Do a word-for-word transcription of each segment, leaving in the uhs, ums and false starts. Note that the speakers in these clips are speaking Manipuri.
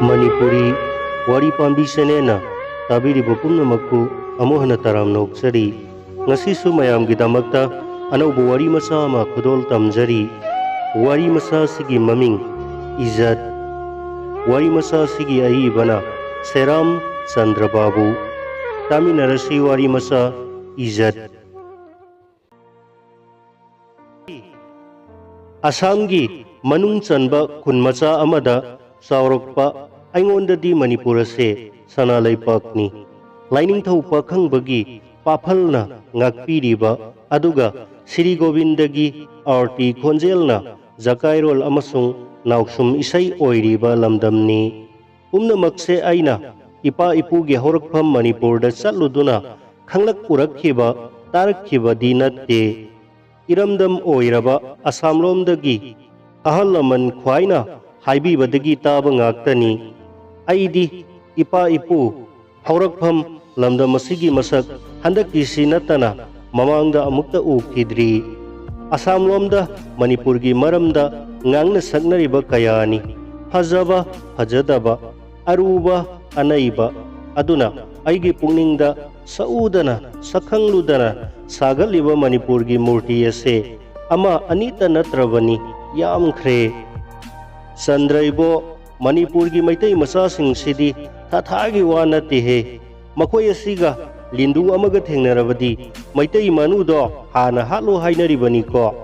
ꯃꯅꯤꯄꯨꯔꯤ ꯋꯥꯔꯤ ꯄꯥꯝꯕꯤ ꯆꯦꯅꯦꯜꯅ ꯇꯥꯕꯤꯔꯤꯕ ꯄꯨꯝꯅꯃꯛꯄꯨ ꯑꯃꯨꯛ ꯍꯟꯅ ꯇꯔꯥꯝꯅ ꯑꯣꯛꯆꯔꯤ꯫ ꯉꯁꯤꯁꯨ ꯃꯌꯥꯝꯒꯤꯗꯃꯛꯇ ꯑꯅꯧꯕ ꯋꯥꯔꯤ ꯃꯆꯥ ꯑꯃ ꯈꯨꯗꯣꯜ ꯇꯝꯖꯔꯤ꯫ ꯋꯥꯔꯤ ꯃꯆꯥ ꯑꯁꯤꯒꯤ ꯃꯃꯤꯡ ꯏꯖꯠ꯫ ꯋꯥꯔꯤ ꯃꯆꯥ ꯑꯁꯤꯒꯤ ꯑꯏꯕꯅ ꯁꯦꯔꯥꯝ ꯆꯟꯗ꯭ꯔ ꯕꯥꯕꯨ꯫ ꯇꯥꯃꯤꯟꯅꯔꯁꯤ ꯋꯥꯔꯤ ꯃꯆꯥ ꯏꯖꯠ꯫ ꯑꯁꯥꯝꯒꯤ ꯃꯅꯨꯡ ꯆꯟꯕ ꯈꯨꯟ ꯃꯆꯥ ꯑꯃꯗ ꯆꯥꯎꯔꯛꯄ ꯑꯩꯉꯣꯟꯗꯗꯤ ꯃꯅꯤꯄꯨꯔ ꯑꯁꯦ ꯁꯅꯥ ꯂꯩꯄꯥꯛꯅꯤ꯫ ꯂꯥꯏꯅꯤꯡꯊꯧ ꯄꯥꯈꯪꯕꯒꯤ ꯄꯥꯐꯜꯅ ꯉꯥꯛꯄꯤꯔꯤꯕ, ꯑꯗꯨꯒ ꯁ꯭ꯔꯤ ꯒꯣꯕꯤꯟꯗꯒꯤ ꯑꯥꯔꯇꯤ ꯈꯣꯟꯖꯦꯜꯅ ꯖꯀꯥꯏꯔꯣꯜ ꯑꯃꯁꯨꯡ ꯅꯥꯎꯁꯨꯝ ꯏꯁꯩ ꯑꯣꯏꯔꯤꯕ ꯂꯝꯗꯝꯅꯤ꯫ ꯄꯨꯝꯅꯃꯛꯁꯦ ꯑꯩꯅ ꯏꯄꯥ ꯏꯄꯨꯒꯤ ꯍꯧꯔꯛꯐꯝ ꯃꯅꯤꯄꯨꯔꯗ ꯆꯠꯂꯨꯗꯨꯅ ꯈꯪꯂꯛ ꯎꯔꯛꯈꯤꯕ, ꯇꯥꯔꯛꯈꯤꯕꯗꯤ ꯅꯠꯇꯦ꯫ ꯏꯔꯝꯗꯝ ꯑꯣꯏꯔꯕ ꯑꯁꯥꯝꯂꯣꯝꯗꯒꯤ ꯑꯍꯜ ꯂꯃꯟ ꯈ꯭ꯋꯥꯏꯅ ꯍꯥꯏꯕꯤꯕꯗꯒꯤ ꯇꯥꯕ ꯉꯥꯛꯇꯅꯤ꯫ ꯑꯩꯗꯤ ꯏꯄꯥ ꯏꯄꯨ ꯍꯧꯔꯛꯐꯝ ꯂꯝꯗꯝ ꯑꯁꯤꯒꯤ ꯃꯁꯛ ꯍꯟꯗꯛꯀꯤꯁꯤ ꯅꯠꯇꯅ ꯃꯃꯥꯡꯗ ꯑꯃꯨꯛꯇ ꯎꯈꯤꯗ꯭ꯔꯤ꯫ ꯑꯁꯥꯝꯂꯣꯝꯗ ꯃꯅꯤꯄꯨꯔꯒꯤ ꯃꯔꯝꯗ ꯉꯥꯡꯅ ꯁꯛꯅꯔꯤꯕ ꯀꯌꯥꯅꯤ꯫ ꯐꯖꯕ, ꯐꯖꯗꯕ, ꯑꯔꯨꯕ, ꯑꯅꯩꯕ꯫ ꯑꯗꯨꯅ ꯑꯩꯒꯤ ꯄꯨꯛꯅꯤꯡꯗ ꯁꯛꯎꯗꯅ, ꯁꯛꯈꯪꯂꯨꯗꯅ ꯁꯥꯒꯠꯂꯤꯕ ꯃꯅꯤꯄꯨꯔꯒꯤ ꯃꯨꯔꯇꯤ ꯑꯁꯦ ꯑꯃ ꯑꯅꯤꯇ ꯅꯠꯇ꯭ꯔꯕꯅꯤ, ꯌꯥꯝꯈ꯭ꯔꯦ꯫ ꯆꯟꯗ꯭ꯔꯩꯕꯣ, ꯃꯅꯤꯄꯨꯔꯒꯤ ꯃꯩꯇꯩ ꯃꯆꯥꯁꯤꯡꯁꯤꯗꯤ ꯊꯥꯊꯥꯒꯤ ꯋꯥ ꯅꯠꯇꯦꯍꯦ꯫ ꯃꯈꯣꯏ ꯑꯁꯤꯒ ꯂꯤꯟꯗꯨ ꯑꯃꯒ ꯊꯦꯡꯅꯔꯕꯗꯤ ꯃꯩꯇꯩ ꯃꯥꯅꯨꯗꯣ ꯍꯥꯟꯅ ꯍꯥꯠꯂꯨ ꯍꯥꯏꯅꯔꯤꯕꯅꯤꯀꯣ꯫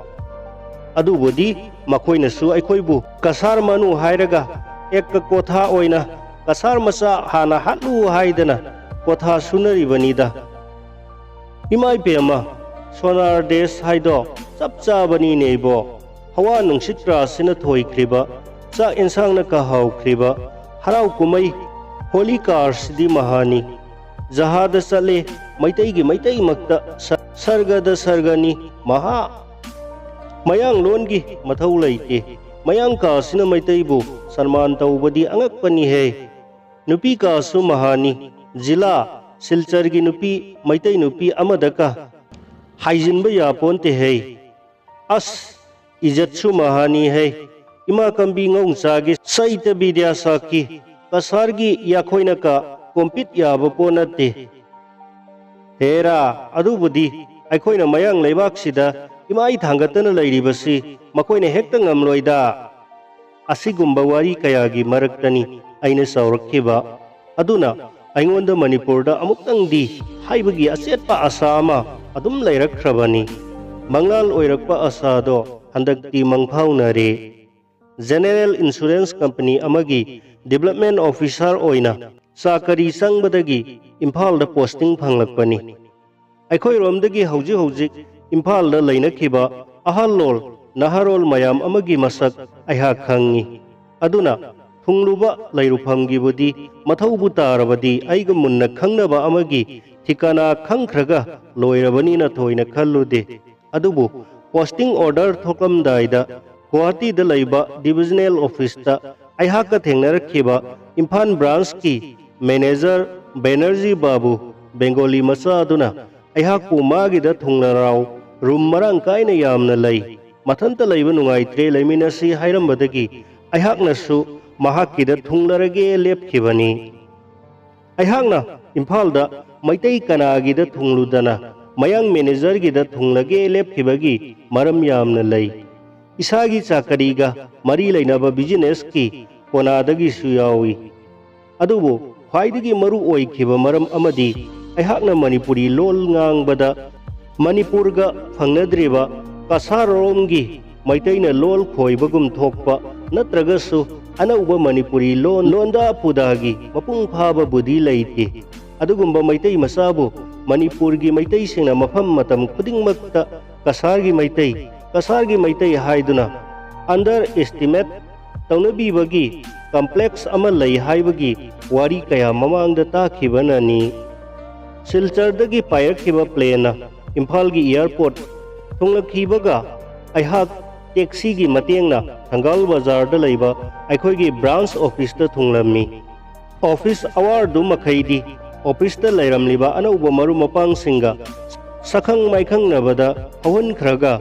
ꯑꯗꯨꯕꯨꯗꯤ ꯃꯈꯣꯏꯅꯁꯨ ꯑꯩꯈꯣꯏꯕꯨ ꯀꯁꯥꯔ ꯃꯥꯅꯨ ꯍꯥꯏꯔꯒ ꯑꯦꯛꯀ ꯀꯣꯊꯥ ꯑꯣꯏꯅ ꯀꯁꯥꯔ ꯃꯆꯥ ꯍꯥꯟꯅ ꯍꯥꯠꯂꯨ ꯍꯥꯏꯗꯅ ꯀꯣꯊꯥ ꯁꯨꯅꯔꯤꯕꯅꯤꯗ꯫ ꯏꯃꯥ ꯏꯕꯦꯝꯃ, ꯁꯣꯅꯥꯔ ꯗꯦꯁ ꯍꯥꯏꯗꯣ ꯆꯞ ꯆꯥꯕꯅꯤꯅꯦ ꯏꯕꯣ꯫ ꯍꯋꯥ ꯅꯨꯡꯁꯤꯠ ꯔꯥꯁꯤꯅ ꯊꯣꯏꯈ꯭ꯔꯤꯕ, ꯆꯥꯛ ꯏꯟꯁꯥꯡꯅ ꯀꯥꯍꯧꯈ꯭ꯔꯤꯕ, ꯍꯔꯥꯎ ꯀꯨꯝꯍꯩ ꯍꯣꯂꯤ ꯀꯥꯔꯁꯤꯗꯤ ꯃꯍꯥꯅꯤ꯫ ꯖꯍꯥꯗ ꯆꯠꯂꯦ, ꯃꯩꯇꯩꯒꯤ ꯃꯩꯇꯩꯃꯛꯇ ꯁ-, ꯁꯔꯒꯗ ꯁꯔꯒꯅꯤ ꯃꯍꯥ꯫ ꯃꯌꯥꯡꯂꯣꯟꯒꯤ ꯃꯊꯧ ꯂꯩꯇꯦ꯫ ꯃꯌꯥꯡ ꯀꯥꯁꯤꯅ ꯃꯩꯇꯩꯕꯨ ꯁꯟꯃꯥꯟ ꯇꯧꯕꯗꯤ ꯑꯉꯛꯄꯅꯤꯍꯦ꯫ ꯅꯨꯄꯤ ꯀꯥꯁꯨ ꯃꯍꯥꯅꯤ꯫ ꯖꯤꯂꯥ ꯁꯤꯜꯆꯔꯒꯤ ꯅꯨꯄꯤ, ꯃꯩꯇꯩ ꯅꯨꯄꯤ ꯑꯃꯗꯀ ꯍꯥꯏꯖꯤꯟꯕ ꯌꯥꯄꯣꯟꯇꯦꯍꯦ꯫ ꯑꯁ, ꯏꯖꯠꯁꯨ ꯃꯍꯥꯅꯤꯍꯦ꯫ ꯏꯃꯥ ꯀꯝꯕꯤ ꯉꯧꯆꯥꯒꯤ ꯁꯩꯇ ꯕꯤꯗ꯭ꯌꯥ ꯁꯥꯈꯤ, ꯀꯁꯥꯔꯒꯤ ꯌꯥꯈꯣꯏꯅ ꯀ ꯀꯣꯝꯄꯤꯠ ꯌꯥꯕ ꯄꯣꯠ ꯅꯠꯇꯦ꯫ ꯍꯦꯔꯥ, ꯑꯗꯨꯕꯨꯗꯤ ꯑꯩꯈꯣꯏꯅ ꯃꯌꯥꯡ ꯂꯩꯕꯥꯛꯁꯤꯗ ꯏꯃꯥꯏ ꯊꯥꯡꯒꯠꯇꯅ ꯂꯩꯔꯤꯕꯁꯤ ꯃꯈꯣꯏꯅ ꯍꯦꯛꯇ ꯉꯝꯂꯣꯏꯗ꯫ ꯑꯁꯤꯒꯨꯝꯕ ꯋꯥꯔꯤ ꯀꯌꯥꯒꯤ ꯃꯔꯛꯇꯅꯤ ꯑꯩꯅ ꯆꯥꯎꯔꯛꯈꯤꯕ꯫ ꯑꯗꯨꯅ ꯑꯩꯉꯣꯟꯗ ꯃꯅꯤꯄꯨꯔꯗ ꯑꯃꯨꯛꯇꯪꯗꯤ ꯍꯥꯏꯕꯒꯤ ꯑꯆꯦꯠꯄ ꯑꯁꯥ ꯑꯃ ꯑꯗꯨꯝ ꯂꯩꯔꯛꯈ꯭ꯔꯕꯅꯤ꯫ ꯃꯪꯂꯥꯜ ꯑꯣꯏꯔꯛꯄ ꯑꯁꯥꯗꯣ ꯍꯟꯗꯛꯇꯤ ꯃꯪꯐꯥꯎꯅꯔꯦ꯫ ꯖꯦꯅꯦꯔꯦꯜ ꯏꯟꯁꯨꯔꯦꯟꯁ ꯀꯝꯄꯅꯤ ꯑꯃꯒꯤ ꯗꯤꯕꯦꯂꯞꯃꯦꯟ ꯑꯣꯐꯤꯁꯥꯔ ꯑꯣꯏꯅ ꯆꯥꯀꯔꯤ ꯆꯪꯕꯗꯒꯤ ꯏꯝꯐꯥꯜꯗ ꯄꯣꯁꯇꯤꯡ ꯐꯪꯂꯛꯄꯅꯤ꯫ ꯑꯩꯈꯣꯏꯔꯣꯝꯗꯒꯤ ꯍꯧꯖꯤꯛ ꯍꯧꯖꯤꯛ ꯏꯝꯐꯥꯜꯗ ꯂꯩꯅꯈꯤꯕ ꯑꯍꯜꯂꯣꯜ ꯅꯍꯥꯔꯣꯜ ꯃꯌꯥꯝ ꯑꯃꯒꯤ ꯃꯁꯛ ꯑꯩꯍꯥꯛ ꯈꯪꯏ꯫ ꯑꯗꯨꯅ ꯊꯨꯡꯂꯨꯕ ꯂꯩꯔꯨꯐꯝꯒꯤꯕꯨꯗꯤ ꯃꯊꯧꯕꯨ ꯇꯥꯔꯕꯗꯤ ꯑꯩꯒ ꯃꯨꯟꯅ ꯈꯪꯅꯕ ꯑꯃꯒꯤ ꯊꯤꯀꯥꯅꯥ ꯈꯪꯈ꯭ꯔꯒ ꯂꯣꯏꯔꯕꯅꯤꯅ ꯊꯣꯏꯅ ꯈꯜꯂꯨꯗꯦ꯫ ꯑꯗꯨꯕꯨ ꯄꯣꯁꯇꯤꯡ ꯑꯣꯔꯗꯔ ꯊꯣꯛꯂꯝꯗꯥꯏꯗ ꯒꯨꯋꯥꯍꯥꯇꯤꯗ ꯂꯩꯕ ꯗꯤꯕꯤꯖꯅꯦꯜ ꯑꯣꯐꯤꯁꯇ ꯑꯩꯍꯥꯛꯀ ꯊꯦꯡꯅꯔꯛꯈꯤꯕ ꯏꯝꯐꯥꯜ ꯕ꯭ꯔꯥꯟꯁꯀꯤ ꯃꯦꯅꯦꯖꯔ ꯕꯦꯅꯔꯖꯤ ꯕꯥꯕꯨ, ꯕꯦꯡꯒꯣꯂꯤ ꯃꯆꯥ ꯑꯗꯨꯅ ꯑꯩꯍꯥꯛꯄꯨ ꯃꯥꯒꯤꯗ ꯊꯨꯡꯅꯔꯥꯎ, ꯔꯨꯝ ꯃꯔꯥꯡ ꯀꯥꯏꯅ ꯌꯥꯝꯅ ꯂꯩ, ꯃꯊꯟꯇ ꯂꯩꯕ ꯅꯨꯡꯉꯥꯏꯇ꯭ꯔꯦ, ꯂꯩꯃꯤꯟꯅꯁꯤ ꯍꯥꯏꯔꯝꯕꯗꯒꯤ ꯑꯩꯍꯥꯛꯅꯁꯨ ꯃꯍꯥꯛꯀꯤꯗ ꯊꯨꯡꯂꯔꯒꯦ ꯂꯦꯞꯈꯤꯕꯅꯤ꯫ ꯑꯩꯍꯥꯛꯅ ꯏꯝꯐꯥꯜꯗ ꯃꯩꯇꯩ ꯀꯅꯥꯒꯤꯗ ꯊꯨꯡꯂꯨꯗꯅ ꯃꯌꯥꯡ ꯃꯦꯅꯦꯖꯔꯒꯤꯗ ꯊꯨꯡꯂꯒꯦ ꯂꯦꯞꯈꯤꯕꯒꯤ ꯃꯔꯝ ꯌꯥꯝꯅ ꯂꯩ꯫ ꯏꯁꯥꯒꯤ ꯆꯥꯀꯔꯤꯒ ꯃꯔꯤ ꯂꯩꯅꯕ ꯕꯤꯖꯤꯅꯦꯁꯀꯤ ꯀꯣꯅꯥꯗꯒꯤꯁꯨ ꯌꯥꯎꯏ꯫ ꯑꯗꯨꯕꯨ ꯈ꯭ꯋꯥꯏꯗꯒꯤ ꯃꯔꯨ ꯑꯣꯏꯈꯤꯕ ꯃꯔꯝ ꯑꯃꯗꯤ ꯑꯩꯍꯥꯛꯅ ꯃꯅꯤꯄꯨꯔꯤ ꯂꯣꯜ ꯉꯥꯡꯕꯗ ꯃꯅꯤꯄꯨꯔꯒ ꯐꯪꯅꯗ꯭ꯔꯤꯕ ꯀꯁꯥꯔꯔꯣꯝꯒꯤ ꯃꯩꯇꯩꯅ ꯂꯣꯜ ꯈꯣꯏꯕꯒꯨꯝ ꯊꯣꯛꯄ ꯅꯠꯇ꯭ꯔꯒꯁꯨ ꯑꯅꯧꯕ ꯃꯅꯤꯄꯨꯔꯤ ꯂꯣꯟ ꯂꯣꯟꯗꯥ ꯄꯨꯗꯥꯒꯤ ꯃꯄꯨꯡ ꯐꯥꯕꯕꯨꯗꯤ ꯂꯩꯇꯦ꯫ ꯑꯗꯨꯒꯨꯝꯕ ꯃꯩꯇꯩ ꯃꯆꯥꯕꯨ ꯃꯅꯤꯄꯨꯔꯒꯤ ꯃꯩꯇꯩꯁꯤꯡꯅ ꯃꯐꯝ ꯃꯇꯝ ꯈꯨꯗꯤꯡꯃꯛꯇ ꯀꯁꯥꯔꯒꯤ ꯃꯩꯇꯩ, ꯀꯁꯥꯔꯒꯤ ꯃꯩꯇꯩ ꯍꯥꯏꯗꯨꯅ ꯑꯟꯗꯔ ꯑꯦꯁꯇꯤꯃꯦꯠ ꯇꯧꯅꯕꯤꯕꯒꯤ ꯀꯝꯄ꯭ꯂꯦꯛꯁ ꯑꯃ ꯂꯩ ꯍꯥꯏꯕꯒꯤ ꯋꯥꯔꯤ ꯀꯌꯥ ꯃꯃꯥꯡꯗ ꯇꯥꯈꯤꯕꯅꯅꯤ꯫ ꯁꯤꯜꯆꯔꯗꯒꯤ ꯄꯥꯏꯔꯛꯈꯤꯕ ꯄ꯭ꯂꯦꯟꯅ ꯏꯝꯐꯥꯜꯒꯤ ꯑꯦꯌꯥꯔꯄꯣꯔꯠ ꯊꯨꯡꯂꯛꯈꯤꯕꯒ ꯑꯩꯍꯥꯛ ꯇꯦꯛꯁꯤꯒꯤ ꯃꯇꯦꯡꯅ ꯊꯪꯒꯥꯜ ꯕꯖꯥꯔꯗ ꯂꯩꯕ ꯑꯩꯈꯣꯏꯒꯤ ꯕ꯭ꯔꯥꯟꯁ ꯑꯣꯐꯤꯁꯇ ꯊꯨꯡꯂꯝꯃꯤ꯫ ꯑꯣꯐꯤꯁ ꯑꯋꯥꯔꯗꯨ ꯃꯈꯩꯗꯤ ꯑꯣꯐꯤꯁꯇ ꯂꯩꯔꯝꯂꯤꯕ ꯑꯅꯧꯕ ꯃꯔꯨꯞ ꯃꯄꯥꯡꯁꯤꯡꯒ ꯁꯛꯈꯪ ꯃꯥꯏꯈꯪꯅꯕꯗ ꯍꯧꯍꯟꯈ꯭ꯔꯒ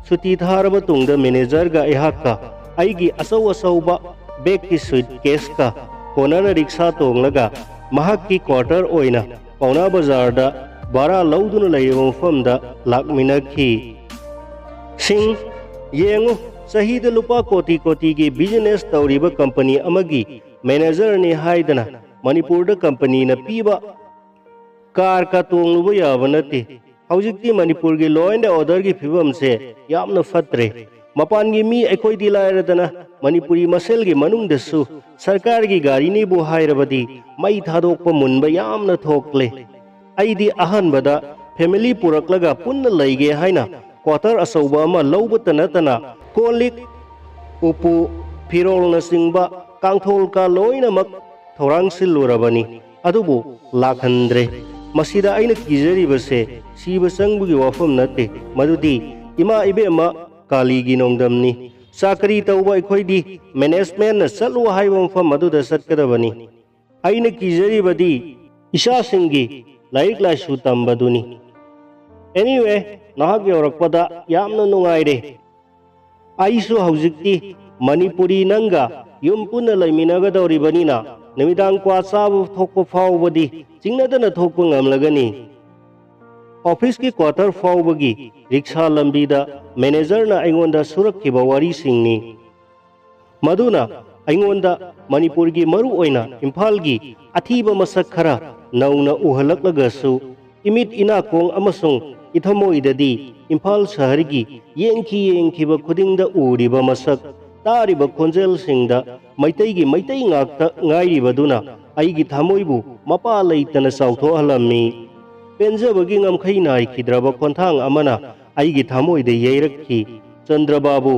ꯁꯨꯇꯤ ꯊꯥꯔꯕ ꯇꯨꯡꯗ ꯃꯦꯅꯦꯖꯔꯒ ꯑꯩꯍꯥꯛꯀ ꯑꯩꯒꯤ ꯑꯆꯧ ꯑꯆꯧꯕ ꯕꯦꯒꯀꯤ ꯁꯨꯏꯠ ꯀꯦꯁꯀ ꯀꯣꯅꯔ ꯔꯤꯛꯁꯥ ꯇꯣꯡꯂꯒ ꯃꯍꯥꯛꯀꯤ ꯀ꯭ꯋꯥꯇꯔ ꯑꯣꯏꯅ ꯄꯥꯎꯅꯥ ꯕꯖꯥꯔꯗ ꯚꯔꯥ ꯂꯧꯗꯨꯅ ꯂꯩꯔꯤꯕ ꯃꯐꯝꯗ ꯂꯥꯛꯃꯤꯟꯅꯈꯤ꯫ ꯁꯤꯡ, ꯌꯦꯡꯉꯨ, ꯆꯍꯤꯗ ꯂꯨꯄꯥ ꯀꯣꯇꯤ ꯀꯣꯇꯤꯒꯤ ꯕꯤꯖꯤꯅꯦꯁ ꯇꯧꯔꯤꯕ ꯀꯝꯄꯅꯤ ꯑꯃꯒꯤ ꯃꯦꯅꯦꯖꯔꯅꯤ ꯍꯥꯏꯗꯅ ꯃꯅꯤꯄꯨꯔꯗ ꯀꯝꯄꯅꯤꯅ ꯄꯤꯕ ꯀꯥꯔꯒ ꯇꯣꯡꯂꯨꯕ ꯌꯥꯕ ꯅꯠꯇꯦ꯫ ꯍꯧꯖꯤꯛꯇꯤ ꯃꯅꯤꯄꯨꯔꯒꯤ law and orderꯒꯤ ꯐꯤꯕꯝꯁꯦ ꯌꯥꯝꯅ ꯐꯠꯇ꯭ꯔꯦ꯫ ꯃꯄꯥꯟꯒꯤ ꯃꯤ ꯑꯩꯈꯣꯏꯗꯤ ꯂꯥꯏꯔꯗꯅ ꯃꯅꯤꯄꯨꯔꯤ ꯃꯁꯦꯜꯒꯤ ꯃꯅꯨꯡꯗꯁꯨ ꯁꯔꯀꯥꯔꯒꯤ ꯒꯥꯔꯤꯅꯤꯕꯨ ꯍꯥꯏꯔꯕꯗꯤ ꯃꯩ ꯊꯥꯗꯣꯛꯄ ꯃꯨꯟꯕ ꯌꯥꯝꯅ ꯊꯣꯛꯂꯦ꯫ ꯑꯩꯗꯤ ꯑꯍꯥꯟꯕꯗ ꯐꯦꯃꯤꯂꯤ ꯄꯨꯔꯛꯂꯒ ꯄꯨꯟꯅ ꯂꯩꯒꯦ ꯍꯥꯏꯅ ꯀ꯭ꯋꯥꯇꯔ ꯑꯆꯧꯕ ꯑꯃ ꯂꯧꯕꯇ ꯅꯠꯇꯅ ꯀꯣꯜ ꯂꯤꯛ, ꯎꯄꯨ, ꯐꯤꯔꯣꯜꯅꯆꯤꯡꯕ ꯀꯥꯡꯊꯣꯜ ꯀꯥ ꯂꯣꯏꯅꯃꯛ ꯊꯧꯔꯥꯡ ꯁꯤꯜꯂꯨꯔꯕꯅꯤ꯫ ꯑꯗꯨꯕꯨ ꯂꯥꯛꯍꯟꯗ꯭ꯔꯦ꯫ ꯃꯁꯤꯗ ꯑꯩꯅ ꯀꯤꯖꯔꯤꯕꯁꯦ ꯁꯤꯕ ꯆꯪꯕꯒꯤ ꯋꯥꯐꯝ ꯅꯠꯇꯦ, ꯃꯗꯨꯗꯤ ꯏꯃꯥ ꯏꯕꯦꯝꯃ ꯀꯥꯂꯤꯒꯤ ꯅꯣꯡꯗꯝꯅꯤ꯫ ꯆꯥꯀꯔꯤ ꯇꯧꯕ ꯑꯩꯈꯣꯏꯗꯤ ꯃꯦꯅꯦꯖꯃꯦꯟꯅ ꯆꯠꯂꯨ ꯍꯥꯏꯕ ꯃꯐꯝ ꯑꯗꯨꯗ ꯆꯠꯀꯗꯕꯅꯤ꯫ ꯑꯩꯅ ꯀꯤꯖꯔꯤꯕꯗꯤ ꯏꯆꯥꯁꯤꯡꯒꯤ ꯂꯥꯏꯔꯤꯛ ꯂꯥꯏꯁꯨ ꯇꯝꯕꯗꯨꯅꯤ꯫ Anyway, ꯅꯍꯥꯛ ꯌꯧꯔꯛꯄꯗ ꯌꯥꯝꯅ ꯅꯨꯡꯉꯥꯏꯔꯦ꯫ ꯑꯩꯁꯨ ꯍꯧꯖꯤꯛꯇꯤ ꯃꯅꯤꯄꯨꯔꯤ ꯅꯪꯒ ꯌꯨꯝ ꯄꯨꯟꯅ ꯂꯩꯃꯤꯟꯅꯒꯗꯧꯔꯤꯕꯅꯤꯅ ꯅꯨꯃꯤꯗꯥꯡ ꯀ꯭ꯋꯥ ꯆꯥꯕ ꯊꯣꯛꯄ ꯐꯥꯎꯕꯗꯤ ꯆꯤꯡꯅꯗꯅ ꯊꯣꯛꯄ ꯉꯝꯂꯒꯅꯤ꯫ ꯑꯣꯐꯤꯁꯀꯤ ꯀ꯭ꯋꯥꯇꯔ ꯐꯥꯎꯕꯒꯤ ꯔꯤꯛꯁꯥ ꯂꯝꯕꯤꯗ ꯃꯦꯅꯦꯖꯔꯅ ꯑꯩꯉꯣꯟꯗ ꯁꯨꯔꯛꯈꯤꯕ ꯋꯥꯔꯤꯁꯤꯡꯅꯤ꯫ ꯃꯗꯨꯅ ꯑꯩꯉꯣꯟꯗ ꯃꯅꯤꯄꯨꯔꯒꯤ, ꯃꯔꯨ ꯑꯣꯏꯅ ꯏꯝꯐꯥꯜꯒꯤ ꯑꯊꯤꯕ ꯃꯁꯛ ꯈꯔ ꯅꯧꯅ ꯎꯍꯜꯂꯛꯂꯒꯁꯨ, ꯏꯃꯤꯠ ꯏꯅꯥꯀꯣꯡ ꯑꯃꯁꯨꯡ ꯏꯊꯃꯣꯏꯗꯗꯤ ꯏꯝꯐꯥꯜ ꯁꯍꯔꯒꯤ ꯌꯦꯡꯈꯤ ꯌꯦꯡꯈꯤꯕ ꯈꯨꯗꯤꯡꯗ ꯎꯔꯤꯕ ꯃꯁꯛ, ꯇꯥꯔꯤꯕ ꯈꯣꯟꯖꯦꯜꯁꯤꯡꯗ ꯃꯩꯇꯩꯒꯤ ꯃꯩꯇꯩ ꯉꯥꯛꯇ ꯉꯥꯏꯔꯤꯕꯗꯨꯅ ꯑꯩꯒꯤ ꯊꯃꯣꯏꯕꯨ ꯃꯄꯥ ꯂꯩꯇꯅ ꯆꯥꯎꯊꯣꯛꯍꯜꯂꯝꯃꯤ꯫ ꯄꯦꯟꯖꯕꯒꯤ ꯉꯝꯈꯩ ꯅꯥꯏꯈꯤꯗ꯭ꯔꯕ ꯈꯣꯟꯊꯥꯡ ꯑꯃꯅ ꯑꯩꯒꯤ ꯊꯃꯣꯏꯗ ꯌꯩꯔꯛꯈꯤ꯫ "ꯆꯟꯗ꯭ꯔꯕꯥꯕꯨ,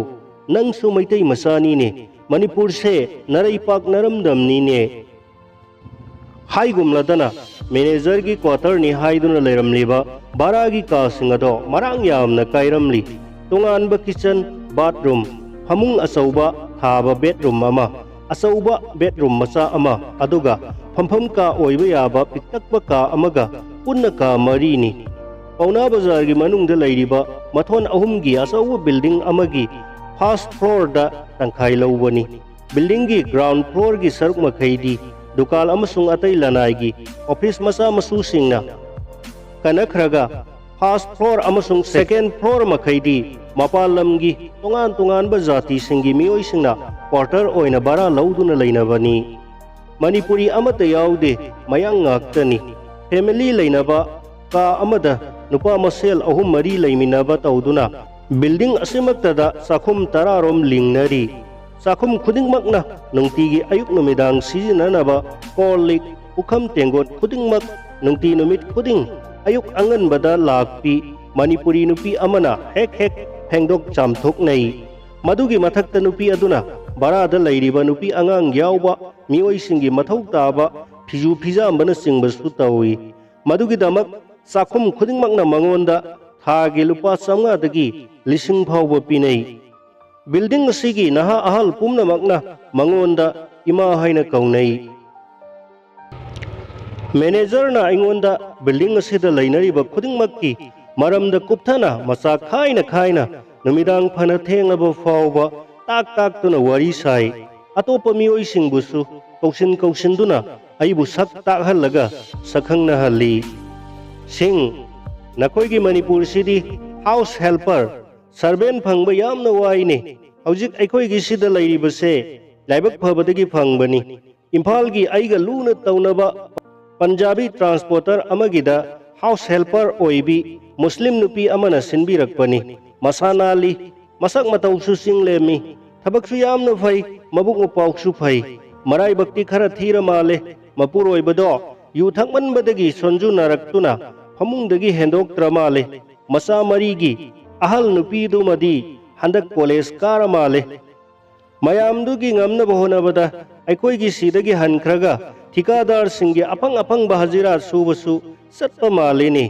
ꯅꯪꯁꯨ ꯃꯩꯇꯩ ꯃꯆꯥꯅꯤꯅꯦ, ꯃꯅꯤꯄꯨꯔꯁꯦ ꯅꯔꯩꯄꯥꯛ ꯅꯔꯝꯗꯝꯅꯤꯅꯦ" ꯍꯥꯏꯒꯨꯝꯂꯗꯅ ꯃꯦꯅꯦꯖꯔꯒꯤ ꯀ꯭ꯋꯥꯇꯔꯅꯤ ꯍꯥꯏꯗꯨꯅ ꯂꯩꯔꯝꯂꯤꯕ ꯚꯔꯥꯒꯤ ꯀꯥꯁꯤꯡ ꯑꯗꯣ ꯃꯔꯥꯡ ꯌꯥꯝꯅ ꯀꯥꯏꯔꯝꯂꯤ꯫ ꯇꯣꯉꯥꯟꯕ ꯀꯤꯆꯟ, ꯕꯥꯊꯔꯨꯝ, ꯐꯃꯨꯡ ꯑꯆꯧꯕ ꯊꯥꯕ ꯕꯦꯗꯔꯨꯝ ꯑꯃ, ꯑꯆꯧꯕ ꯕꯦꯗꯔꯨꯝ ꯃꯆꯥ ꯑꯃ, ꯑꯗꯨꯒ ꯐꯝꯐꯝ ꯀꯥ ꯑꯣꯏꯕ ꯌꯥꯕ ꯄꯤꯛꯇꯛꯄ ꯀꯥ ꯑꯃꯒ ꯄꯨꯟꯅ ꯀꯥ ꯃꯔꯤꯅꯤ꯫ ꯄꯥꯎꯅꯥ ꯕꯖꯥꯔꯒꯤ ꯃꯅꯨꯡꯗ ꯂꯩꯔꯤꯕ ꯃꯊꯣꯟ ꯑꯍꯨꯝꯒꯤ ꯑꯆꯧꯕ ꯕꯤꯜꯗꯤꯡ ꯑꯃꯒꯤ ꯐꯥꯔꯁ ꯐ꯭ꯂꯣꯔꯗ ꯇꯪꯈꯥꯏ ꯂꯧꯕꯅꯤ꯫ ꯕꯤꯜꯗꯤꯡꯒꯤ ꯒ꯭ꯔꯥꯎꯟ ꯐ꯭ꯂꯣꯔꯒꯤ ꯁꯔꯨꯛ ꯃꯈꯩꯗꯤ ꯗꯨꯀꯥꯟ ꯑꯃꯁꯨꯡ ꯑꯇꯩ ꯂꯅꯥꯏꯒꯤ ꯑꯣꯐꯤꯁ ꯃꯆꯥ ꯃꯁꯨꯁꯤꯡꯅ ꯀꯟꯅꯈ꯭ꯔꯒ, ꯐꯥꯔꯁ ꯐ꯭ꯂꯣꯔ ꯑꯃꯁꯨꯡ ꯁꯦꯀꯦꯟ ꯐ꯭ꯂꯣꯔ ꯃꯈꯩꯗꯤ ꯃꯄꯥꯟ ꯂꯝꯒꯤ ꯇꯣꯉꯥꯟ ꯇꯣꯉꯥꯟꯕ ꯖꯥꯇꯤꯁꯤꯡꯒꯤ ꯃꯤꯑꯣꯏꯁꯤꯡꯅ ꯀ꯭ꯋꯥꯔꯇꯔ ꯑꯣꯏꯅ ꯚꯔꯥ ꯂꯧꯗꯨꯅ ꯂꯩꯅꯕꯅꯤ꯫ ꯃꯅꯤꯄꯨꯔꯤ ꯑꯃꯠꯇ ꯌꯥꯎꯗꯦ, ꯃꯌꯥꯡ ꯉꯥꯛꯇꯅꯤ꯫ ꯐꯦꯃꯤꯂꯤ ꯂꯩꯅꯕ ꯀꯥ ꯑꯃꯗ ꯅꯨꯄꯥ ꯃꯁꯦꯜ ꯑꯍꯨꯝ ꯃꯔꯤ ꯂꯩꯃꯤꯟꯅꯕ ꯇꯧꯗꯨꯅ ꯕꯤꯜꯗꯤꯡ ꯑꯁꯤꯃꯛꯇꯗ ꯆꯥꯛꯈꯨꯝ ꯇꯔꯥꯔꯣꯝ ꯂꯤꯡꯅꯔꯤ꯫ ꯆꯥꯛꯈꯨꯝ ꯈꯨꯗꯤꯡꯃꯛꯅ ꯅꯨꯡꯇꯤꯒꯤ ꯑꯌꯨꯛ ꯅꯨꯃꯤꯗꯥꯡ ꯁꯤꯖꯤꯟꯅꯅꯕ ꯀꯣꯜ ꯂꯤꯛ, ꯄꯨꯈꯝ ꯇꯦꯡꯀꯣꯠ ꯈꯨꯗꯤꯡꯃꯛ ꯅꯨꯡꯇꯤ ꯅꯨꯃꯤꯠ ꯈꯨꯗꯤꯡ ꯑꯌꯨꯛ ꯑꯉꯟꯕꯗ ꯂꯥꯛꯄꯤ ꯃꯅꯤꯄꯨꯔꯤ ꯅꯨꯄꯤ ꯑꯃꯅ ꯍꯦꯛ ꯍꯦꯛ ꯐꯦꯡꯗꯣꯛ ꯆꯥꯝꯊꯣꯛꯅꯩ꯫ ꯃꯗꯨꯒꯤ ꯃꯊꯛꯇ ꯅꯨꯄꯤ ꯑꯗꯨꯅ ꯚꯔꯥꯗ ꯂꯩꯔꯤꯕ ꯅꯨꯄꯤ ꯑꯉꯥꯡ ꯌꯥꯎꯕ ꯃꯤꯑꯣꯏꯁꯤꯡꯒꯤ ꯃꯊꯧ ꯇꯥꯕ ꯐꯤꯖꯨ ꯐꯤꯖꯥꯝꯕꯅꯆꯤꯡꯕꯁꯨ ꯇꯧꯏ꯫ ꯃꯗꯨꯒꯤꯗꯃꯛ ꯆꯥꯛꯈꯨꯝ ꯈꯨꯗꯤꯡꯃꯛꯅ ꯃꯉꯣꯟꯗ ꯊꯥꯒꯤ ꯂꯨꯄꯥ ꯆꯥꯝꯃꯉꯥꯗꯒꯤ ꯂꯤꯁꯤꯡ ꯐꯥꯎꯕ ꯄꯤꯅꯩ꯫ ꯕꯤꯜꯗꯤꯡ ꯑꯁꯤꯒꯤ ꯅꯍꯥ ꯑꯍꯜ ꯄꯨꯝꯅꯃꯛꯅ ꯃꯉꯣꯟꯗ ꯏꯃꯥ ꯍꯥꯏꯅ ꯀꯧꯅꯩ꯫ ꯃꯦꯅꯦꯖꯔꯅ ꯑꯩꯉꯣꯟꯗ ꯕꯤꯜꯗꯤꯡ ꯑꯁꯤꯗ ꯂꯩꯅꯔꯤꯕ ꯈꯨꯗꯤꯡꯃꯛꯀꯤ ꯃꯔꯝꯗ ꯀꯨꯞꯊꯅ ꯃꯆꯥ ꯈꯥꯏꯅ ꯈꯥꯏꯅ ꯅꯨꯃꯤꯗꯥꯡ ꯐꯅ ꯊꯦꯡꯂꯕ ꯐꯥꯎꯕ ꯇꯥꯛ ꯇꯥꯛꯇꯨꯅ ꯋꯥꯔꯤ ꯁꯥꯏ꯫ ꯑꯇꯣꯞꯄ ꯃꯤꯑꯣꯏꯁꯤꯡꯕꯨꯁꯨ ꯀꯧꯁꯤꯟ ꯀꯧꯁꯤꯟꯗꯨꯅ ꯑꯩꯕꯨ ꯁꯛ ꯇꯥꯛꯍꯜꯂꯒ ꯁꯛꯈꯪꯅꯍꯜꯂꯤ꯫ ꯁꯤꯡ, ꯅꯈꯣꯏꯒꯤ ꯃꯅꯤꯄꯨꯔꯁꯤꯗꯤ ꯍꯥꯎꯁ ꯍꯦꯜꯄꯔ, ꯁꯔꯚꯦꯟ ꯐꯪꯕ ꯌꯥꯝꯅ ꯋꯥꯏꯅꯦ꯫ ꯍꯧꯖꯤꯛ ꯑꯩꯈꯣꯏꯒꯤ ꯁꯤꯗ ꯂꯩꯔꯤꯕꯁꯦ ꯂꯥꯏꯕꯛ ꯐꯕꯗꯒꯤ ꯐꯪꯕꯅꯤ꯫ ꯏꯝꯐꯥꯜꯒꯤ ꯑꯩꯒ ꯂꯨꯅ ꯇꯧꯅꯕ ꯄꯟꯖꯥꯕꯤ ꯇ꯭ꯔꯥꯟꯁꯄꯣꯔꯇꯔ ꯑꯃꯒꯤꯗ ꯍꯥꯎꯁ ꯍꯦꯜꯄꯔ ꯑꯣꯏꯕꯤ ꯃꯨꯁꯂꯤꯝ ꯅꯨꯄꯤ ꯑꯃꯅ ꯁꯤꯟꯕꯤꯔꯛꯄꯅꯤ꯫ ꯃꯁꯥ ꯅꯥꯜꯂꯤ, ꯃꯁꯛ ꯃꯇꯧꯁꯨ ꯆꯤꯡ ꯂꯦꯝꯃꯤ, ꯊꯕꯛꯁꯨ ꯌꯥꯝꯅ ꯐꯩ, ꯃꯕꯨꯛ ꯃꯄꯥꯎꯁꯨ ꯐꯩ꯫ ꯃꯔꯥꯏꯕꯛꯇꯤ ꯈꯔ ꯊꯤꯔ ꯃꯥꯜꯂꯦ꯫ ꯃꯄꯨꯔꯣꯏꯕꯗꯣ ꯌꯨ ꯊꯛꯃꯟꯕꯗꯒꯤ ꯁꯣꯟꯖꯨ ꯅꯥꯔꯛꯇꯨꯅ ꯐꯃꯨꯡꯗꯒꯤ ꯍꯦꯟꯗꯣꯛꯇ꯭ꯔ ꯃꯥꯜꯂꯦ꯫ ꯃꯆꯥ ꯃꯔꯤꯒꯤ ꯑꯍꯜ ꯅꯨꯄꯤꯗꯨꯃꯗꯤ ꯍꯟꯗꯛ ꯀꯣꯂꯦꯖ ꯀꯥꯔ ꯃꯥꯜꯂꯦ꯫ ꯃꯌꯥꯝꯗꯨꯒꯤ ꯉꯝꯅꯕ ꯍꯣꯠꯅꯕꯗ ꯑꯩꯈꯣꯏꯒꯤ ꯁꯤꯗꯒꯤ ꯍꯟꯈ꯭ꯔꯒ ꯊꯤꯀꯥꯗꯥꯔꯁꯤꯡꯒꯤ ꯑꯐꯪ ꯑꯐꯪꯕ ꯍꯖꯤꯔꯥ ꯁꯨꯕꯁꯨ ꯆꯠꯄ ꯃꯥꯜꯂꯤꯅꯦ꯫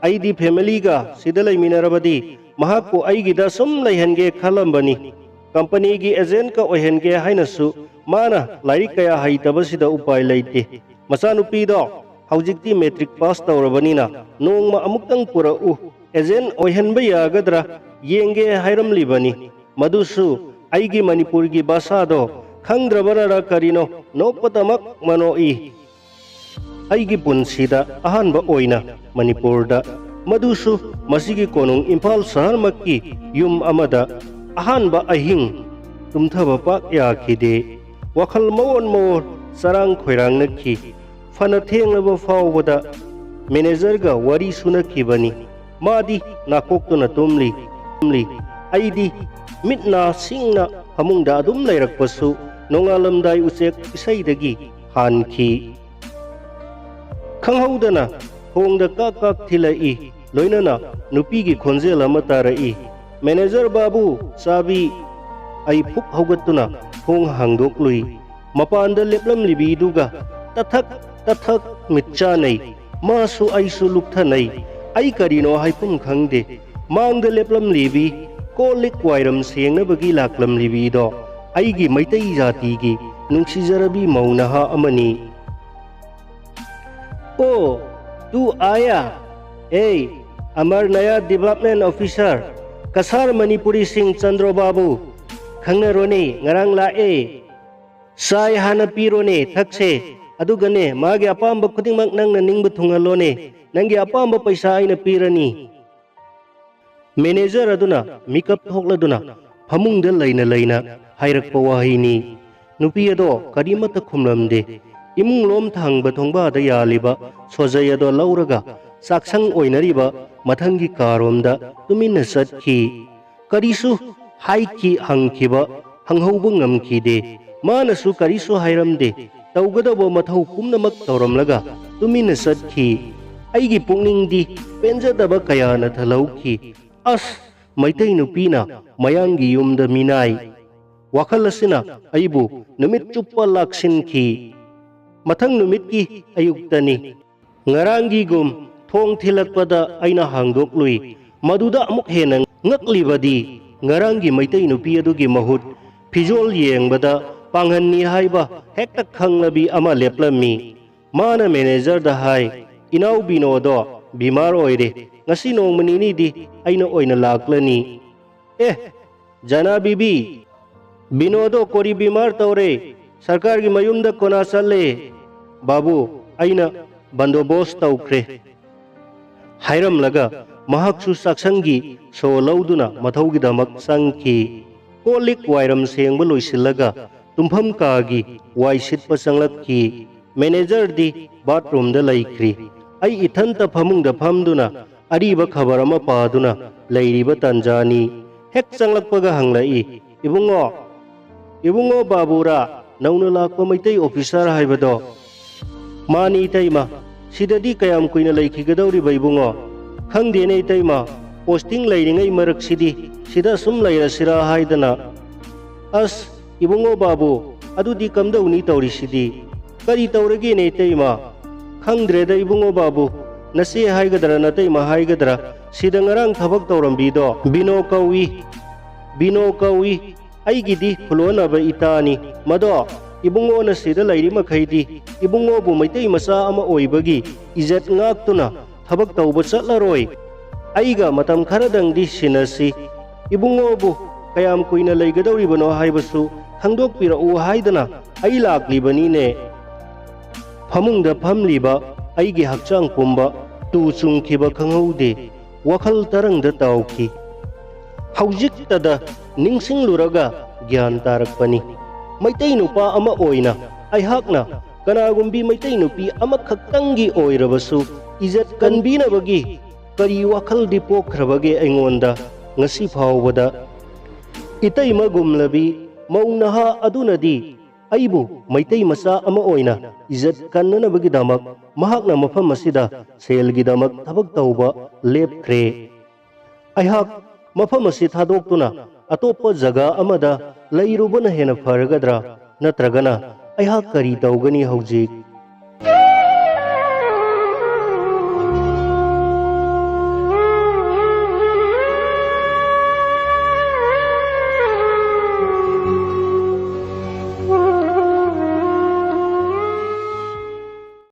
ꯑꯩꯗꯤ ꯐꯦꯃꯤꯂꯤꯒ ꯁꯤꯗ ꯂꯩꯃꯤꯟꯅꯔꯕꯗꯤ ꯃꯍꯥꯛꯄꯨ ꯑꯩꯒꯤꯗ ꯁꯨꯝ ꯂꯩꯍꯟꯒꯦ ꯈꯜꯂꯝꯕꯅꯤ꯫ ꯀꯝꯄꯅꯤꯒꯤ ꯑꯦꯖꯦꯟꯠꯀ ꯑꯣꯏꯍꯟꯒꯦ ꯍꯥꯏꯅꯁꯨ ꯃꯥꯅ ꯂꯥꯏꯔꯤꯛ ꯀꯌꯥ ꯍꯩꯇꯕꯁꯤꯗ ꯎꯄꯥꯏ ꯂꯩꯇꯦ꯫ ꯃꯆꯥꯅꯨꯄꯤꯗꯣ ꯍꯧꯖꯤꯛꯇꯤ ꯃꯦꯇ꯭ꯔꯤꯛ ꯄꯥꯁ ꯇꯧꯔꯕꯅꯤꯅ ꯅꯣꯡꯃ ꯑꯃꯨꯛꯇꯪ ꯄꯨꯔꯛꯎ, ꯑꯦꯖꯦꯟꯠ ꯑꯣꯏꯍꯟꯕ ꯌꯥꯒꯗ꯭ꯔꯥ ꯌꯦꯡꯒꯦ ꯍꯥꯏꯔꯝꯂꯤꯕꯅꯤ꯫ ꯃꯗꯨꯁꯨ ꯑꯩꯒꯤ ꯃꯅꯤꯄꯨꯔꯒꯤ ꯚꯥꯁꯥꯗꯣ ꯈꯪꯗ꯭ꯔꯕꯅꯔ ꯀꯔꯤꯅꯣ, ꯅꯣꯛꯄꯗꯃꯛ ꯃꯅꯣꯛꯏ꯫ ꯑꯩꯒꯤ ꯄꯨꯟꯁꯤꯗ ꯑꯍꯥꯟꯕ ꯑꯣꯏꯅ ꯃꯅꯤꯄꯨꯔꯗ, ꯃꯗꯨꯁꯨ ꯃꯁꯤꯒꯤ ꯀꯣꯅꯨꯡ ꯏꯝꯐꯥꯜ ꯁꯍꯔꯃꯛꯀꯤ ꯌꯨꯝ ꯑꯃꯗ ꯑꯍꯥꯟꯕ ꯑꯍꯤꯡ ꯇꯨꯝꯊꯕ ꯄꯥꯛ ꯌꯥꯈꯤꯗꯦ꯫ ꯋꯥꯈꯜ ꯃꯑꯣꯟ ꯃꯑꯣꯟ ꯆꯔꯥꯡ ꯈꯣꯏꯔꯥꯡꯅꯈꯤ꯫ ꯐꯅ ꯊꯦꯡꯂꯕ ꯐꯥꯎꯕꯗ ꯃꯦꯅꯦꯖꯔꯒ ꯋꯥꯔꯤ ꯁꯨꯅꯈꯤꯕꯅꯤ꯫ ꯃꯥꯗꯤ ꯅꯥꯀꯣꯛꯇꯨꯅ ꯇꯨꯝꯂꯤ, ꯇꯨꯝꯂꯤ꯫ ꯑꯩꯗꯤ ꯃꯤꯠ ꯅꯥ ꯁꯤꯡꯅ ꯐꯃꯨꯡꯗ ꯑꯗꯨꯝ ꯂꯩꯔꯛꯄꯁꯨ ꯅꯣꯡꯉꯥꯜꯂꯝꯗꯥꯏ ꯎꯆꯦꯛ ꯏꯁꯩꯗꯒꯤ ꯍꯥꯟꯈꯤ꯫ ꯈꯪꯍꯧꯗꯅ ꯊꯣꯡꯗ ꯀꯥꯛ ꯀꯥꯛ ꯊꯤꯜꯂꯛꯏ, ꯂꯣꯏꯅꯅ ꯅꯨꯄꯤꯒꯤ ꯈꯣꯟꯖꯦꯜ ꯑꯃ ꯇꯥꯔꯛꯏ, "ꯃꯦꯅꯦꯖꯔ ꯕꯥꯕꯨ, ꯆꯥꯕꯤ!" ꯑꯩ ꯐꯨꯛ ꯍꯧꯒꯠꯇꯨꯅ ꯊꯣꯡ ꯍꯥꯡꯗꯣꯛꯂꯨꯏ꯫ ꯃꯄꯥꯟꯗ ꯂꯦꯞꯂꯝꯂꯤꯕꯤꯗꯨꯒ ꯇꯊꯛ ꯇꯊꯛ ꯃꯤꯠ ꯆꯥꯅꯩ꯫ ꯃꯥꯁꯨ ꯑꯩꯁꯨ ꯂꯨꯞꯊꯅꯩ꯫ ꯑꯩ ꯀꯔꯤꯅꯣ ꯍꯥꯏꯐꯝ ꯈꯪꯗꯦ꯫ ꯃꯥꯡꯗ ꯂꯦꯞꯂꯝꯂꯤꯕꯤ ꯀꯣꯜ ꯂꯤꯛ ꯋꯥꯏꯔꯝ ꯁꯦꯡꯅꯕꯒꯤ ꯂꯥꯛꯂꯝꯂꯤꯕꯤꯗꯣ ꯑꯩꯒꯤ ꯃꯩꯇꯩ ꯖꯥꯇꯤꯒꯤ ꯅꯨꯡꯁꯤꯖꯔꯕꯤ ꯃꯧ ꯅꯍꯥ ꯑꯃꯅꯤ꯫ "ओ, तू आया? ꯑꯦ, ꯑꯃꯔ ꯅꯌꯥ ꯗꯤꯕꯥꯞꯃꯦꯟ ꯑꯣꯐꯤꯁꯥꯔ, ꯀꯁꯥꯔ ꯃꯅꯤꯄꯨꯔꯤ ꯁꯤꯡ ꯆꯟꯗ꯭ꯔꯣ ꯕꯥꯕꯨ, ꯈꯪꯅꯔꯣꯅꯦ, ꯉꯔꯥꯡ ꯂꯥꯛꯑꯦ꯫ ꯆꯥꯏ ꯍꯥꯟꯅ ꯄꯤꯔꯣꯅꯦ, ꯊꯛꯁꯦ꯫ ꯑꯗꯨꯒꯅꯦ, ꯃꯥꯒꯤ ꯑꯄꯥꯝꯕ ꯈꯨꯗꯤꯡꯃꯛ ꯅꯪꯅ ꯅꯤꯡꯕ ꯊꯨꯡꯍꯜꯂꯣꯅꯦ꯫ ꯅꯪꯒꯤ ꯑꯄꯥꯝꯕ ꯄꯩꯁꯥ ꯑꯩꯅ ꯄꯤꯔꯅꯤ꯫" ꯃꯦꯅꯦꯖꯔ ꯑꯗꯨꯅ ꯃꯤꯀꯞ ꯊꯣꯛꯂꯗꯨꯅ ꯐꯃꯨꯡꯗ ꯂꯩꯅ ꯂꯩꯅ ꯍꯥꯏꯔꯛꯄ ꯋꯥꯍꯩꯅꯤ꯫ ꯅꯨꯄꯤ ꯑꯗꯣ ꯀꯔꯤꯃꯠꯇ ꯈꯨꯝꯂꯝꯗꯦ꯫ ꯏꯃꯨꯡ ꯂꯣꯝ ꯊꯪꯕ ꯊꯣꯡꯕꯥꯗ ꯌꯥꯜꯂꯤꯕ ꯁꯣꯖꯩ ꯑꯗꯣ ꯂꯧꯔꯒ ꯆꯥꯛꯁꯪ ꯑꯣꯏꯅꯔꯤꯕ ꯃꯊꯪꯒꯤ ꯀꯥꯔꯣꯝꯗ ꯇꯨꯃꯤꯟꯅ ꯆꯠꯈꯤ꯫ ꯀꯔꯤꯁꯨ ꯍꯥꯏꯈꯤ ꯍꯪꯈꯤꯕ ꯍꯪꯍꯧꯕ ꯉꯝꯈꯤꯗꯦ꯫ ꯃꯥꯅꯁꯨ ꯀꯔꯤꯁꯨ ꯍꯥꯏꯔꯝꯗꯦ꯫ ꯇꯧꯒꯗꯧꯕ ꯃꯊꯧ ꯄꯨꯝꯅꯃꯛ ꯇꯧꯔꯝꯂꯒ ꯇꯨꯃꯤꯟꯅ ꯆꯠꯈꯤ꯫ ꯑꯩꯒꯤ ꯄꯨꯛꯅꯤꯡꯗꯤ ꯄꯦꯟꯖꯗꯕ ꯀꯌꯥꯅ ꯊꯜꯍꯧꯈꯤ꯫ ꯑꯁ, ꯃꯩꯇꯩ ꯅꯨꯄꯤꯅ ꯃꯌꯥꯡꯒꯤ ꯌꯨꯝꯗ ꯃꯤꯅꯥꯏ꯫ ꯋꯥꯈꯜ ꯑꯁꯤꯅ ꯑꯩꯕꯨ ꯅꯨꯃꯤꯠ ꯆꯨꯞꯄ ꯂꯥꯛꯁꯤꯟꯈꯤ꯫ ꯃꯊꯪ ꯅꯨꯃꯤꯠꯀꯤ ꯑꯌꯨꯛꯇꯅꯤ꯫ ꯉꯔꯥꯡꯒꯤꯒꯨꯝ ꯊꯣꯡ ꯊꯤꯜꯂꯛꯄꯗ ꯑꯩꯅ ꯍꯥꯡꯗꯣꯛꯂꯨꯏ꯫ ꯃꯗꯨꯗ ꯑꯃꯨꯛ ꯍꯦꯟꯅ ꯉꯛꯂꯤꯕꯗꯤ ꯉꯔꯥꯡꯒꯤ ꯃꯩꯇꯩ ꯅꯨꯄꯤ ꯑꯗꯨꯒꯤ ꯃꯍꯨꯠ ꯐꯤꯖꯣꯜ ꯌꯦꯡꯕꯗ ꯄꯥꯡꯍꯟꯅꯤ ꯍꯥꯏꯕ ꯍꯦꯛꯇ ꯈꯪꯂꯕꯤ ꯑꯃ ꯂꯦꯞꯂꯝꯃꯤ꯫ ꯃꯥꯅ ꯃꯦꯅꯦꯖꯔꯗ ꯍꯥꯏ, "ꯏꯅꯥꯎ ꯕꯤꯅꯣꯗꯣ ꯕꯤꯃꯥꯔ ꯑꯣꯏꯔꯦ, ꯉꯁꯤ ꯅꯣꯡꯃ ꯅꯤꯅꯤꯗꯤ ꯑꯩꯅ ꯑꯣꯏꯅ ꯂꯥꯛꯂꯅꯤ꯫" "ꯑꯦ, "ꯖꯥꯅꯥ ꯕꯤꯕꯤ, ꯕꯤꯅꯣꯗꯣ ꯀꯣꯔꯤ ꯕꯤꯃꯥꯔ ꯇꯧꯔꯦ, ꯁꯔꯀꯥꯔꯒꯤ ꯃꯌꯨꯝꯗ ꯀꯣꯅꯥ ꯆꯠꯂꯦ꯫ ꯕꯥꯕꯨ, ꯑꯩꯅ ꯕꯟꯗꯣꯕꯣꯁ ꯇꯧꯈ꯭ꯔꯦ" ꯍꯥꯏꯔꯝꯂꯒ ꯃꯍꯥꯛꯁꯨ ꯆꯥꯛꯁꯪꯒꯤ ꯁꯣ ꯂꯧꯗꯨꯅ ꯃꯊꯧꯒꯤꯗꯃꯛ ꯆꯪꯈꯤ꯫ ꯀꯣꯜ ꯂꯤꯛ ꯋꯥꯏꯔꯝ ꯁꯦꯡꯕ ꯂꯣꯏꯁꯤꯜꯂꯒ ꯇꯨꯝꯐꯝ ꯀꯥꯒꯤ ꯋꯥꯏ ꯁꯤꯠꯄ ꯆꯪꯂꯛꯈꯤ꯫ ꯃꯦꯅꯦꯖꯔꯗꯤ ꯕꯥꯠꯔꯨꯝꯗ ꯂꯩꯈ꯭ꯔꯤ꯫ ꯑꯩ ꯏꯊꯟꯇ ꯐꯃꯨꯡꯗ ꯐꯝꯗꯨꯅ ꯑꯔꯤꯕ ꯈꯕꯔ ꯑꯃ ꯄꯥꯗꯨꯅ ꯂꯩꯔꯤꯕ ꯇꯥꯟꯖꯥꯅꯤ꯫ ꯍꯦꯛ ꯆꯪꯂꯛꯄꯒ ꯍꯪꯂꯛꯏ, "ꯏꯕꯨꯡꯉꯣ, ꯏꯕꯨꯡꯉꯣ ꯕꯥꯕꯨꯔꯥ, ꯅꯧꯅ ꯂꯥꯛꯄ ꯃꯩꯇꯩ ꯑꯣꯐꯤꯁꯥꯔ ꯍꯥꯏꯕꯗꯣ?" "ꯃꯥꯅꯤ ꯏꯇꯩꯃ꯫ ꯁꯤꯗꯗꯤ ꯀꯌꯥꯝ ꯀꯨꯏꯅ ꯂꯩꯈꯤꯒꯗꯧꯔꯤꯕ ꯏꯕꯨꯡꯉꯣ?" "ꯈꯪꯗꯦꯅꯦ ꯏꯇꯩꯃ, ꯄꯣꯁꯇꯤꯡ ꯂꯩꯔꯤꯉꯩ ꯃꯔꯛꯁꯤꯗꯤ ꯁꯤꯗ ꯁꯨꯝ ꯂꯩꯔꯁꯤꯔꯥ ꯍꯥꯏꯗꯅ꯫" "ꯑꯁ, ꯏꯕꯨꯡꯉꯣ ꯕꯥꯕꯨ, ꯑꯗꯨꯗꯤ ꯀꯝꯗꯧꯅꯤ ꯇꯧꯔꯤꯁꯤꯗꯤ?" "ꯀꯔꯤ ꯇꯧꯔꯒꯦꯅꯦ ꯏꯇꯩꯃ?" "ꯈꯪꯗ꯭ꯔꯦꯗ ꯏꯕꯨꯡꯉꯣ ꯕꯥꯕꯨ, ꯅꯆꯦ ꯍꯥꯏꯒꯗ꯭ꯔꯥ ꯅꯇꯩꯃ ꯍꯥꯏꯒꯗ꯭ꯔꯥ, ꯁꯤꯗ ꯉꯔꯥꯡ ꯊꯕꯛ ꯇꯧꯔꯝꯕꯤꯗꯣ ꯕꯤꯅꯣ ꯀꯧꯏ, ꯕꯤꯅꯣ ꯀꯧꯏ꯫ ꯑꯩꯒꯤꯗꯤ ꯈꯨꯂꯣꯟꯅꯕ ꯏꯇꯥꯅꯤ꯫ ꯃꯗꯣ ꯏꯕꯨꯡꯉꯣꯅ ꯁꯤꯗ ꯂꯩꯔꯤ ꯃꯈꯩꯗꯤ ꯏꯕꯨꯡꯉꯣꯕꯨ ꯃꯩꯇꯩ ꯃꯆꯥ ꯑꯃ ꯑꯣꯏꯕꯒꯤ ꯏꯖꯠ ꯉꯥꯛꯇꯨꯅ ꯊꯕꯛ ꯇꯧꯕ ꯆꯠꯂꯔꯣꯏ꯫ ꯑꯩꯒ ꯃꯇꯝ ꯈꯔꯗꯪꯗꯤ ꯁꯤꯟꯅꯁꯤ꯫ ꯏꯕꯨꯡꯉꯣꯕꯨ ꯀꯌꯥꯝ ꯀꯨꯏꯅ ꯂꯩꯒꯗꯧꯔꯤꯕꯅꯣ ꯍꯥꯏꯕꯁꯨ ꯈꯪꯗꯣꯛꯄꯤꯔꯛꯎ ꯍꯥꯏꯗꯅ ꯑꯩ ꯂꯥꯛꯂꯤꯕꯅꯤꯅꯦ꯫" ꯐꯃꯨꯡꯗ ꯐꯝꯂꯤꯕ ꯑꯩꯒꯤ ꯍꯛꯆꯥꯡ ꯄꯨꯝꯕ ꯇꯨ ꯆꯨꯡꯈꯤꯕ ꯈꯪꯍꯧꯗꯦ꯫ ꯋꯥꯈꯜ ꯇꯔꯪꯗ ꯇꯥꯎꯈꯤ꯫ ꯍꯧꯖꯤꯛꯇꯗ ꯅꯤꯡꯁꯤꯡꯂꯨꯔꯒ ꯒ꯭ꯌꯥꯟ ꯇꯥꯔꯛꯄꯅꯤ꯫ ꯃꯩꯇꯩ ꯅꯨꯄꯥ ꯑꯃ ꯑꯣꯏꯅ ꯑꯩꯍꯥꯛꯅ ꯀꯅꯥꯒꯨꯝꯕꯤ ꯃꯩꯇꯩ ꯅꯨꯄꯤ ꯑꯃꯈꯛꯇꯪꯒꯤ ꯑꯣꯏꯔꯕꯁꯨ ꯏꯖꯠ ꯀꯟꯕꯤꯅꯕꯒꯤ ꯀꯔꯤ ꯋꯥꯈꯜꯗꯤ ꯄꯣꯛꯈ꯭ꯔꯕꯒꯦ ꯑꯩꯉꯣꯟꯗ? ꯉꯁꯤ ꯐꯥꯎꯕꯗ ꯏꯇꯩꯃꯒꯨꯝꯂꯕꯤ ꯃꯧ ꯅꯍꯥ ꯑꯗꯨꯅꯗꯤ ꯑꯩꯕꯨ ꯃꯩꯇꯩ ꯃꯆꯥ ꯑꯃ ꯑꯣꯏꯅ ꯏꯖꯠ ꯀꯟꯅꯅꯕꯒꯤꯗꯃꯛ ꯃꯍꯥꯛꯅ ꯃꯐꯝ ꯑꯁꯤꯗ ꯁꯦꯜꯒꯤꯗꯃꯛ ꯊꯕꯛ ꯇꯧꯕ ꯂꯦꯞꯈ꯭ꯔꯦ꯫ ꯑꯩꯍꯥꯛ ꯃꯐꯝ ꯑꯁꯤ ꯊꯥꯗꯣꯛꯇꯨꯅ ꯑꯇꯣꯞꯄ ꯖꯒꯥ ꯑꯃꯗ ꯂꯩꯔꯨꯕꯅ ꯍꯦꯟꯅ ꯐꯔꯒꯗ꯭ꯔꯥ? ꯅꯠꯇ꯭ꯔꯒꯅ ꯑꯩꯍꯥꯛ ꯀꯔꯤ ꯇꯧꯒꯅꯤ ꯍꯧꯖꯤꯛ?